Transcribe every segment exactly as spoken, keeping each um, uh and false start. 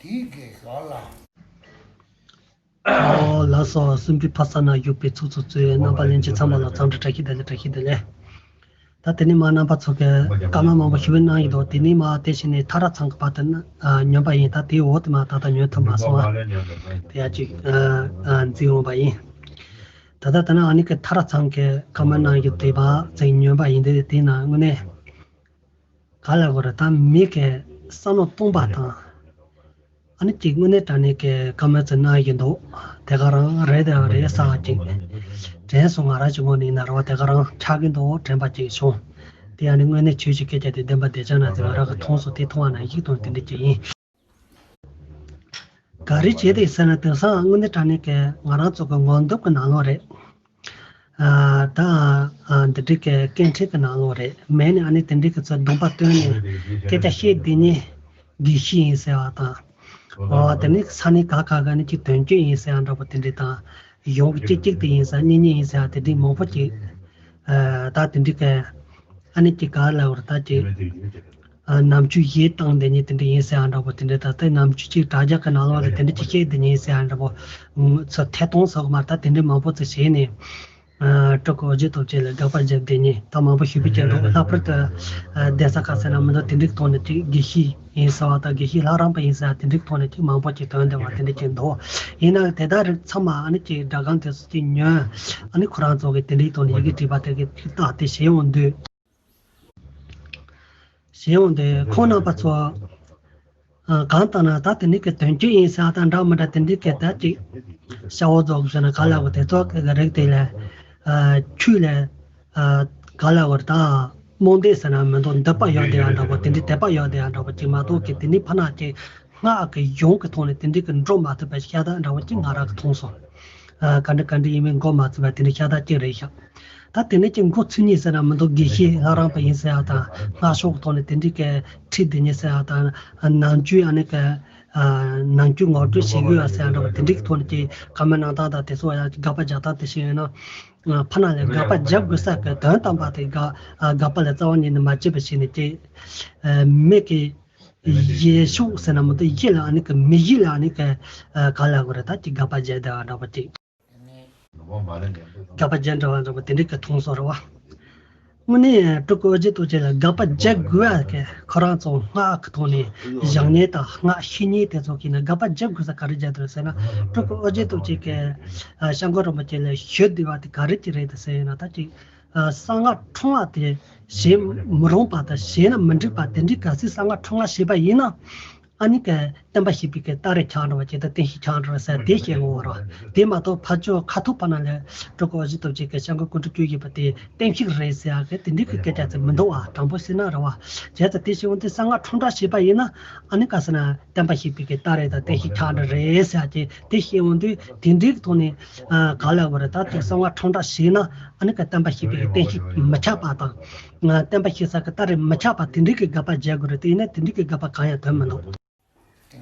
དེའི་གི་ཞོར་ལ། ཨོ་ལགས་སོ། གསུམ་པའི་ཕ་ས་ན་བཞུགས་པའི་ཚོགས་གཙོ་གཙོས་རྣམ་པ་ལྷན་རྒྱས་ཚང་མ་ལ་འཚམས་འདྲི་བཀྲ་ཤིས་བདེ་ལེགས། བཀྲ་ཤིས་བདེ་ལེགས། ད་དེ་ནས་མ་རྣམ་པ་ཚོ་གི་བཀའ་མོལ་མང་པོ་ཞུ་བའི་གནང་ཡོད་དོ། དེ་ནས་མ་དེ་བཞིན་ནས་ཐ་ར་ཚང་གི་བར་དུ་ན་ཨ་ཉོན་པ་ཡིན། ད་དེའི་འོག་ཏུ་མ་ད་ལྟ་ཉོན་ཐུབ་མ་སོང་བ། དེ་ཡ་གཅིག་ཨ་ཨ་འཛིན་འོང་པ་ཡིན། ད་ལྟ་ད་ན་ཨ་ནི་གི་ཐ་ར་ཚང་གི་བཀའ་མོལ་གནང་ཡོད་དེ་བ་ཚིག་ཉོན་པ་ཡིན། དེ་དེ་ན་དངོས་གནས། ག་ལ་གོ་རེ་ད་མི་གི་བསམ་བློ་གཏོང་པ་དང་། ཨ་ནི་གཅིག་དངོས་གནས་དྲང་གནས་ཀྱི་བཀའ་མོལ་ཚོ་གནང་གི་འདུག་དེ་ག་རང་རེད་དེ་རེད་ས་གཅིག་དྲན་སོང་། ང་རང་གཅིག་ངོ་ནས་ཡིན་ན་རེད་བ། དེ་ག་རང་ཆགས་ཀྱི་འདུག་དྲན་པ་གཅིག་བྱུང་། དེ་ཡང་ནི་དངོས་གནས་ཆོས་ཀྱི་སྐད་ཆ་དེ་བདེན་པ་བདེ་ཆགས་ན་ཚེ་ང་རང་གི་མཐོང་སོང་། དེ་མཐོང་བ་ན་ཡིག་དང་དེ་འདྲ་གཅིག་ཡིན། ག་རེ་བྱས་ཏེ་ཟེར་ན། དེང་སང་དངོས་གནས་དྲང་གནས་ཀྱི་ང་རང་ཚོ་གི་ངོ་འདོད་ཀྱི་ནང་ལོགས་རེད། ཨ་ད་ཨ་འདི་འདྲའི་གི་སྐད་འཕྲིན་གྱི་ནང་ལོགས་རེད། མེད་ནས་ཨ་ནི་དེ་འདྲའི་གི་ཚོ་གདོང་པ་སྟོན་ནས་སྐད་ཆ་བཤད་བསྡད་མཁན་དགེ་བཤེས་ཡིན་ཟེར་བ་དང་། ཨོ་དེ་ནི་ས་གནས་ག་ག་ག་ནས་ཅིག་དོན་གཅོད་ཡིན་ཟེར་བ་འདྲ་པོ་དེ་འདྲ་དང་། གཞུང་གི་གཅིག་གཅིག་དེ་ཡིན་ཟེར་གཉིས་གཉིས་ཡིན་ཟེར་བ་དེ་འདྲའི་མང་པོ་ཅིག་ཨ་ད་དེ་འདྲའི་གི་ཨ་ནི་ཅིག་ག་ལ་བར་ད་ཅིག་ཨ་ནམ་རྒྱུན་ཡིད་བཏང་བསྡད་མཁན་དེ་འདྲ་ཡིན་ཟེར་བ་འདྲ་པོ་དེ་འདྲ། ད་ལྟ་ནམ་རྒྱུན་ཅིག་དྲ་རྒྱ་གི་ནང་ལོགས་ལ་དེ་འདྲ་ཅིག་བཤད་བསྡད་མཁན་ཡིན་ཟེར་བ་འདྲ་པོ་ཚོ་ཐད་གཏོང་སོགས་མ་ད་དེ་འདྲ་མང་པོ་ཅིག་བྱས་ནས། ཨ་སྤྲུལ་སྐུ་ཨོ་རྒྱན་སྟོབས་རྒྱལ་ལ་དགག་པ་བརྒྱབ་བསྡད་མཁན་ད་མང་པོ་ཞིག་བྱས་ཀྱང་འདུག་ལྷག་པར་དུ་ཨ་གདན་ས་ཁག་ཟེར་ན་མི་འདུག་དེ་འདྲའི་ཐོག་ནས་ཅིག་དགེ་བཤེས་ཡིན་ཟེར་བ་དང་། དགེ་བཤེས་ལྷ་རམས་པ་ཡིན་ཟེར་བ་དེ་འདྲའི་ཐོག་ནས་ཅིག་མང་པོ་ཅིག་ཐོན་བསྡད་པ་དེ་འདྲ་ཅིག་འདུག་ཡིན་ནའང་དེ་དག་རིགས་ཚང་མ་ཨ་ནི་ཅིག་སྒྲ་སྒམ་དེ་ཚོ་ཅིག་ཉོན། ཨ་ནི་ཁོ་རང་ཚོ་གི་དེ་འདྲའི་ཐོག་ནས་ཡི་གེ་བྲིས་པ་དེ་གི་ཅིག་བཏགས་ཏེ་བྱས་ཡོང་དུས། ཞེས་འོང་དུས་ཁོང་རྣམ་པ་ཚོ། ཨ་གང་ལྟར་ན་ད་དེ་འདྲའི་གི་དོན་གཅོད་ཡིན་ཟེར་བ་དང་འདྲ་མི་འདྲ་དེ་འདྲའི་གི་ད་ཅིག་ཤ་བོ་རྫོགས་ཟེར་ན་ག་ལ་བོ་དེ་ཚོ་གི་རིགས་དེ་ལ་ཨ་ཆོས་ལ་ཨ་ག་ལ་བོ་ད་རྨོངས་དད་ཟེར་ན་མི་འདུག་འདོད་པ་ཡོད་དེ་ཡང་འདྲ་བོ་དེ་འདྲའི་དད་པ་ཡོད་དེ་ཡང་འདྲ་བོ་ཅིག་མ་གཏོགས་གི་དེ་འདྲའི་ཕ་ན་ཅིག་སྔགས་ཀྱི་གཞུང་གི་ཐོག་ནས་དེ་འདྲའི་གི་འགྲོ་མ་ཐུབ་པའི་ཤ་སྟག་འདྲ་བོ་ཅིག་ང་རང་གི་མཐོང་སོང་། ཨ་ག་འདྲ་ག་འདྲ་ཡིན་མིན་འགོ་མ་ཚུགས་པ་དེ་འདྲ་ཤ་སྟག་ཅིག་རེད་ཤག་ད་དེ་ནས་ཀྱི་འགོ་ཚུགས་ནས་ཟེར་ན་མི་འདུག་དགེ་བཤེས་ལྷ་རམས་པ་ཡིན་ཟེར་ཡ་དང་སྔགས་ཕྱོགས་ཀྱི་ཐོག་ནས་དེ་འདྲའི་གི་ཁྲིད་དེ་ཉིད་ཟེར་ཡ་དང་ནང་ཆོས་ཨ་ནི་གི་ནང་ཆོས་ངོ་སྤྲོད་བྱེད་དགོས་ཡ་ཟེར་ཡ་འདྲ་བ་དེ་འདྲའི་གི་ཐོག་ནས་ཀྱི་བཀའ་མོལ་གནང་སྟངས་དང་དེ་ཚོ་ཡ་དགག་པ་རྒྱག་སྟངས་དེ་བཤད་ཡོད་ན། ཕ་ན་ལས་དགག་པ་རྒྱག་དགོས་ས་གི་དོན་དམ་པ་དེ་དགག་དགག་པ་ལས་རྩ་བ་ཉིད་ནས་མ་བྱེད་པ་བྱས་ནས་ཀྱི་མི་གི་ཡེ་ཤུ་ཟེར་ན་མི་འདུག་ཡིད་ལ་ཨ་ནི་གི་མི་ཡིད་ལ་ཨ་ནི་གི་ག་ལ་དགོས་རེད། ད་ཀྱི་དགག་པ་རྒྱག་བསྡད་པ་འདྲ་བ་ཅིག་དགག་པ་རྒྱག་འདྲ་བ་འདྲ་བ་དེ་འདྲའི་གི་མཐོང་སོང་རེད་བ། དངོས་གནས་སྤྲུལ་སྐུ་ཨོ་རྒྱན་སྟོབས་རྒྱལ་ལ་དགག་པ་རྒྱག་དགོས་ཡ་གི་ཁོ་རང་ཚོ་སྔགས་ཀྱི་ཐོག་ནས་བཞེངས་མཁན་དང་སྔགས་ཤེས་མཁན་དེ་ཚོ་གིས་ནི་དགག་པ་རྒྱག་དགོས་ས་ག་རེ་རྒྱག་འདུག་ཟེར་ན། སྤྲུལ་སྐུ་ཨོ་རྒྱན་སྟོབས་རྒྱལ་གི་སྐྱབས་མགོན་རིན་པོ་ཆེ་ལ་ཞུ་བསྡད་པ་དེ་ག་རེ་ཅིག་རེད་ཟེར་ན། ད་ཅིག་གསང་སྔགས་ཁྲོམ་བ་དེ་བྱེད་མི་རུང་བ་དང་བྱས་ན་མི་འགྲིག་པ་དེ་འདྲའི་གལ་སྲིད་གསང་སྔགས་ཁྲོམ་བ་བྱས་པ་ཡིན་ན། ཨ་ནི་གི་བསྟན་པ་བཤིག་པའི་གི་སྟ་རེ་ཆགས་འགྲོ་བ་ཅིག་དང་བསྟན་བཤིག་ཆགས་འགྲོ་བ་ཟེར་དེ་བཤད་ངོ་བོ་ར། དེ་མ་གཏོགས་ཕར་ཕྱོགས་ཁ་ཐུག་པ་ན་ལས་སྤྲུལ་སྐུ་ཨོ་རྒྱན་སྟོབས་རྒྱལ་གི་སྐྱབས་མགོན་ཀུན་འདུས་བཅུ་བཞི་པ་དེ་བསྟན་བཤིག་རེད་ཟེར་ཡ་གི་དེ་འདྲའི་གི་སྐད་ཆ་ཚིག་མི་འདུག་ཨ། དྲང་པོ་ཟེར་ན་ར་བ། བྱས་ཙང་དེ་བཤད་འོང་དུས་གསང་སྔགས་ཁྲོམ་བསྒྲགས་བྱས་པ་ཡིན་ན་ཨ་ནི་ག་ཟེར་ན་བསྟན་པ་བཤིག་པའི་གི་སྟ་རེ་དང་བསྟན་བཤིག་ཆགས་འགྲོ་རེད་ཟེར་ཡ་ཅིག་དེ་བཤད་འོང་དུས་དེ་འདྲའི་གི་ཐོག་ནས་ག་ལ་བ་རེད། ད་དེ་གསང་སྔགས་ཁྲོམ་བསྒྲགས་བྱས་ན་ཨ་ནི་གི་བསྟན་པ་བཤིག་པའི་གི་བསྟན་བཤིག་མི་ཆགས་པ་དང་། བསྟན་པ་བཤིག་ས་གི་སྟ་རེ་མི་ཆགས་པ་དེ་འདྲའི་གི་དགག་པ་རྒྱག་དགོས་རེད། དེ་ཡིན་ན་དེ་འདྲའི་གི་དགག་པ་གང་ཡང་དོན་མི་འདུག་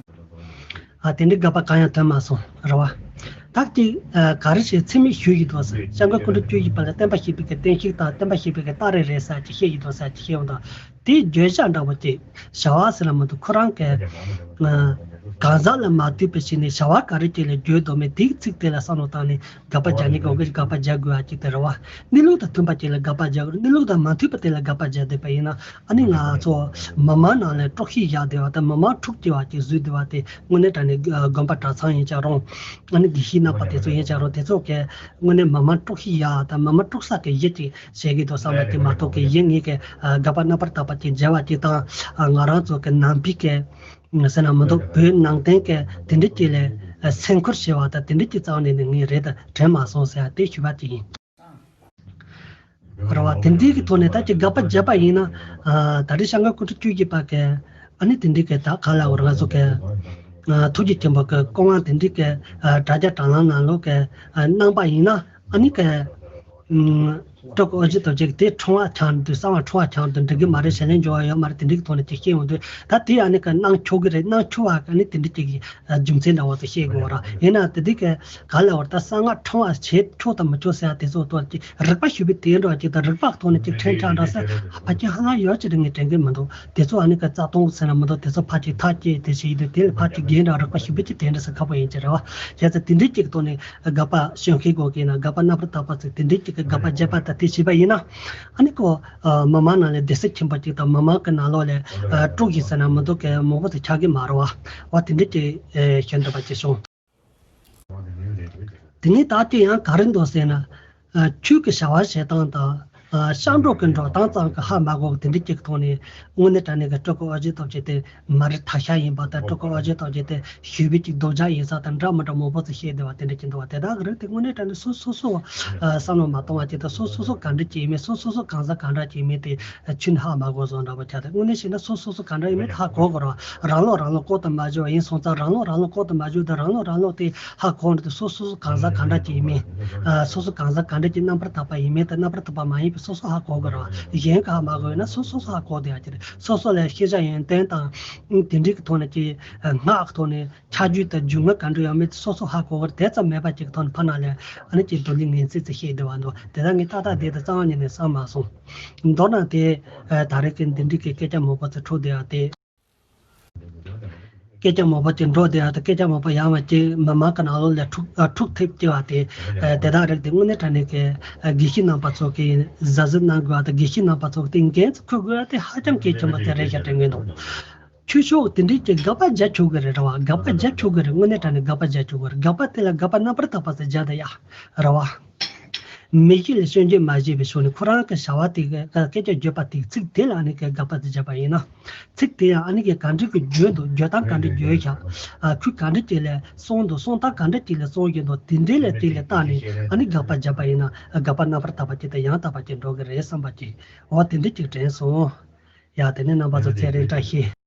ཨ་དེ་འདྲའི་དགག་པ་གང་ཡང་ཐོན་མ་སོང་རེད་བ། ད་ཅིག་ཨ་ག་རེ་ཞིག་ཚིག་མེད་ཞུ་ཡི་འདུག་ཟེར། སྐྱབས་མགོན་ཀུན་འདུས་བཅུ་བཞི་པ་ལ་བསྟན་པ་བཤིག་པའི་གི་བསྟན་བཤིག་དང་བསྟན་པ་བཤིག་པའི་གི་སྟ་རེ་རེད་ཟེར་ཅིག་བཤད་ཡི་འདུག་ཟེར་ཅིག་བཤད་ཡོང་དང་། དེའི་བརྗོད་བྱ་འདྲ་བོ་ཅིག་བྱ་བ་ཟེར་ན་མི་འདུག་ཁོ་རང་གི་ཨ་གང་ཟག་ལ་མ་ལྟོས་པའི་ཕྱིར་ནས་བྱ་བ་ག་རེ་ཅིག་ལ་བརྗོད་འདུག་མེད་དེའི་ཚིག་དེ་ལ་བསམ་བློ་བཏང་ནས་དགག་པ་རྒྱག་ནི་གང་གི་དགག་པ་རྒྱག་དགོས་པ་ཅིག་དེ་རེད་བ། གནས་ལུགས་དང་མཐུན་པ་ཅིག་ལ་དགག་པ་རྒྱག་དགོས་རེད། གནས་ལུགས་དང་མ་མཐུན་པ་དེ་ལ་དགག་པ་རྒྱག་བསྡད་པ་ཡིན་ན། ཨ་ནི་ང་ཚོ་མི་མང་ནང་ལ་དཀྲུག་ཤིང་བཞག་བསྡད་པ་དང་མི་མང་འཁྲུག་སྐྱེལ་བ་ཅིག་བཟོས་བསྡད་པ་དེ་དངོས་གནས་དྲང་གནས་དགོན་པ་གྲྭ་ཚང་ཡིན་ཀྱང་རུང་། ཨ་ནི་དགེ་བཤེས་རྣམ་པ་དེ་ཚོ་ཡིན་ཀྱང་རུང་། དེ་ཚོ་གིས་དངོས་གནས་མི་མང་དཀྲུག་ཤིང་བཞག་དང་མི་མང་དཀྲུག་ས་གི་གཞི་ཅིག་བྱེད་ཀྱི་འདུག་བསམ་པ་དེ་མ་གཏོགས་ཀྱི་གཞི་ངེད་ཀྱི་དགག་པ་རྣམ་པར་དག་པ་ཅིག་བྱས་པ་ཅིག་དང་། ང་རང་ཚོ་གི་ནང་པའི་གི་ཟེར་ན་མི་འདུག་བོད་ནང་བསྟན་གི་དེ་འདྲ་ཅིག་ལ་སེམས་ཁུར་བྱེད་པ་དང་དེ་འདྲ་ཅིག་རྩ་བ་ནས་ནི་ངས་རེད་དྲན་མ་སོང་ཟེར་དེ་ཞུས་པ་ཅིག་ཡིན། རེད་བ། དེ་འདྲའི་གི་ཐོག་ནས་ད་ཅིག་དགག་པ་བརྒྱབ་པ་ཡིན་ན། ཨ་ད་རེས་སྐྱབས་མགོན་སྐུ་ཕྲེང་བཅུ་བཞི་པ་གི་ཨ་ནི་དེ་འདྲའི་གི་ད་ག་ལ་འོ་ང་ཚོ་གི་ཨ་ཐུགས་རྗེ་ཆེན་པོ་གི་སྐུ་དབང་དེ་འདྲའི་གི་ཨ་དྲ་རྒྱ་དྲ་ལམ་ནང་ལོགས་གི་ཨ་གནང་པ་ཡིན་ན། ཨ་ནི་གི་ཨ་ སྤྲུལ་སྐུ་ཨོ་རྒྱན་སྟོབས་རྒྱས་དེ་ཁྲོམ་བ་ཆགས་དུས་གསང་བ་ཁྲོམ་བ་ཆགས་དུས་འགྲིག་གི་མ་རེད། ཞལ་ལན་འབྱོར་བ་ཡོད་མ་རེད། དེ་འགྲིག་གི་ཐོག་ནས་ཅིག་བཤད་ཡོང་དུས་ད་དེ་ཨ་ནི་གི་སྣང་ཆོག་གི་རེད། སྣང་ཆོག་བ་ཨ་ནི་དེ་འདྲ་ཅིག་གི་རྒྱུ་མཚན་འདྲ་བོ་དེ་བཤད་དགོས་ར། ཡིན་ན་དེ་འདྲ་གི་ག་ལ་བར་ད་གསང་བ་ཁྲོམ་བ་བྱེད་ཆོག་དང་མི་ཆོག་ཟེར་ཡ་དེ་ཚོ་ཐོག་ཅིག་རིག་པ་ཞུ་བའི་དེ་འདྲ་ཅིག་དང་རིག་པ་ཐོག་ནས་ཅིག་ཕྲན་ཆགས་འདྲ་ཟེར་ཕ་ཁྱི་ཧ་ལམ་ཡོད་ཅིག་རེད། ངས་དྲན་གི་མི་འདུག་དེ་ཚོ་ཨ་ནི་གི་རྩ་སྟོང་ཟེར་ན་མི་འདུག་དེ་ཚོ་ཕ་ཅིག་ཐག་བཅད་དེ་བྱེད་ཡི་འདུག་དེ་ལ་ཕ་ཅིག་རྒན་འདྲ་རིག་པ་ཞུ་བའི་ཅིག་དེ་འདྲ་ཟེར་ཁག་པོ་ཡིན་ཅིག་རེད་བ། བྱས་ཙང་དེ་འདྲའི་ཅིག་ཐོག་ནས་དགག་པ་གཞན་ཁའི་སྒོ་ཀྱི་ན་དགག་པ་རྣམ་པར་དག་པ་ཚིག་དེ་འདྲའི་ཅིག་གི་དགག་པ་བརྒྱབ་པ་དང་དེ་བྱས་པ་ཡིན་ན། ཨ་ནི་ཀོ་མི་མང་ནང་ལས་སྡེ་སྲིད་ཆེན་པོ་ཅིག་དང་མི་མང་གི་ནང་ལོགས་ལས་དཀྲུག་ཤིང་ཟེར་ན་མི་འདུག་གི་མང་པོ་ཚོ་ཆགས་ཀྱི་མ་རེད་བ། བ་དེ་འདྲའི་ཅིག་ཞེ་འདོད་པ་ཅིག་བྱུང་། དེ་ནས་ད་ལྟ་ཡང་ག་རེ་འདུག་ཟེར་ན། ཆོས་ཀྱི་བྱ་བ་བྱེད་སྟངས་དང་། ཨ། ཤར་འགྲོ་གི་འགྲོ་སྟངས་ཙམ་གྱིས་ཧ་མ་གོ་གི་དེ་འདྲའི་ཅིག་ཐོག་ནས་དངོས་གནས་དྲང་གནས་ཀྱི་སྤྲུལ་སྐུ་ཨོ་རྒྱན་སྟོབས་རྒྱས་དེ་མ་རེད། ཐ་ཤལ་ཡིན་པ་དང་སྤྲུལ་སྐུ་ཨོ་རྒྱན་སྟོབས་རྒྱས་དེ་ཞུས་པའི་ཅིག་རྡོག་རྒྱག་ཡིན་ས་དང་འདྲ་མི་འདྲ་མང་པོ་ཚོས་བཤད་བསྡད་པ་དེ་འདྲ་ཅིག་འདུག་བ། དེ་དག་གི་རིགས་དེ་དངོས་གནས་དྲང་གནས་སོ་སོ་སོ་བསམ་བློ་མ་གཏོང་བ་ཅིག་དང་སོ་སོ་སོ་ག་འདྲ་ཅིག་ཡིན་མིན་སོ་སོ་སོ་གང་ཟག་ག་འདྲ་ཅིག་ཡིན་མིན་དེ་ཆུ་ནས་ཧ་མ་གོ་བཟོ་འདྲ་པོ་ཆགས་ཏེ། དངོས་གནས་བཤད་ན་སོ་སོ་སོ་ག་འདྲ་ཡིན་མིན་ཧ་གོ་དགོས་རེད་བ། རང་ལུགས་རང་ལུགས་བཀོད་དུ་མ་བཞག་པ་ཡིན་སོང་ཙང་རང་ལུགས་རང་ལུགས་བཀོད་དུ་མ་བཞག་དང་རང་ལུགས་རང་ལུགས་དེ། ཧ་གོ་འདི་སོ་སོ་སོ་གང་ཟག་གང་འདྲ་ཅིག་ཡིན་མིན། ཨ། སོ་སོ་གང་ཟག་གང་འདྲ་ཅིག་རྣམ་པར་དག་པ་ཡིན་མིན་དང་རྣམ་པར་དག་པ་མ་ཡིན་པའི་སོ་སོ་ཧ་གོ་དགོས་རེད་བ། གཞན་གྱིས་ཧ་མ་གོ་ཡོད་ན་སོ་སོ་སོ་ཧ་གོ་བསྡད་ཡ་ཅིག་རེད། སོ་སོ་ལ་ཤེས་བྱ་ཡོན་ཏན་དང་། དེ་འདྲའི་གི་ཐོག་ནས་ཀྱི་སྔགས་ཐོག་ནས་ཁྱད་ཆོས་དང་རྒྱུས་མངའ་ག་འདྲ་ཡོད་མེད་དེ་སོ་སོ་ཧ་གོ་གི་རེད། དེ་ཙམ་མེད་པ་ཅིག་གི་ཐོག་ནས་ཕར་ནང་ལ་ཨ་ནི་ཅིག་མདོ་ལས་ངན་ཚིག་ཙམ་བཤད་བསྡད་པ་འདུག་དེ་དག་ངས་ཏག་ཏག་བསྡད་དེ་རྩ་བ་ཉིད་ནས་བསམ་མ་སོང་། མདོར་ན་དེ་ད་རེས་ཀྱི་འདི་འདྲའི་གི་སྐད་ཆ་མང་པོ་ཚོ་འཁྲུག་བསྡད་ཡ་དེ། སྐད་ཆ་མང་པོ་ཅིག་འགྲོ་བསྡད་ཡ་དང་སྐད་ཆ་མང་པོ་ཡང་བ་ཅིག་མི་མང་གི་ནང་ལོགས་ལ་འཁྲུག་ཨ། འཁྲུག་ཐེབས་ཀྱི་བ་དེ། ཨ། དེ་དག་རིགས་དེ་དངོས་གནས་དྲང་གནས་ཀྱི་ཨ། དགེ་བཤེས་རྣམ་པ་ཚོ་གིས་གཟབ་གཟབ་གནང་དགོས་བ་དང་དགེ་བཤེས་རྣམ་པ་ཚོ་གིས་དེ་འགན་ཚུགས་འཁུར་དགོས་བ་དེ་ཧ་ཅང་གལ་ཆེན་པོ་དེ་རེད་ཤག་དྲན་གྱི་འདུག་ཆོས་ཕྱོགས་དེ་འདྲའི་ཅིག་དགག་པ་རྒྱག་ཆོག་གི་རེད་རེད་བ། དགག་པ་རྒྱག་ཆོག་གི་རེད། དངོས་གནས་དྲང་གནས་དགག་པ་རྒྱག་ཆོག་གི་རེད། དགག་པ་དེ་ལ་དགག་པ་རྣམ་པར་དག་པ་ཟེར་རྒྱག་ད་ཡ་རེད་བ། མི་ཤེས་ལ་སྐྱོན་བརྗོད་མ་བྱས་པའི་ཕྱོགས་ནས་ཁོ་རང་གི་བྱ་བ་དེ་གི་སྐད་ཆ་བརྗོད་པ་དེ་ཚིག་དེ་ལ་ཨ་ནི་གི་དགག་པ་དེ་བརྒྱབ་པ་ཡིན་ན། ཚིག་དེ་ཡང་ཨ་ནི་གི་ག་འདྲ་གི་བརྗོད་འདུག་བརྗོད་སྟངས་ག་འདྲ་བརྗོད་ཤག་ཨ། ཁོས་ག་འདྲ་ཅིག་ལ་གསུངས་འདུག་གསུང་སྟངས་ག་འདྲ་ཅིག་ལ་གསུངས་ཀྱི་འདུག་དེ་འདྲའི་ལ་དེ་ལ་བལྟས་ནས་ཨ་ནི་དགག་པ་བརྒྱབ་པ་ཡིན་ན་དགག་པ་རྣམ་པར་དག་པ་ཅིག་དང་ཡང་དག་པ་ཅིག་འགྲོ་གི་རེད་བསམ་པ་ཅིག་འོ་དེ་འདྲ་ཅིག་དྲན་སོང་། ཡ་དེ་ནས་རྣམ་པ་ཚོ་ཚེ་རིང་བཀྲ་ཤིས།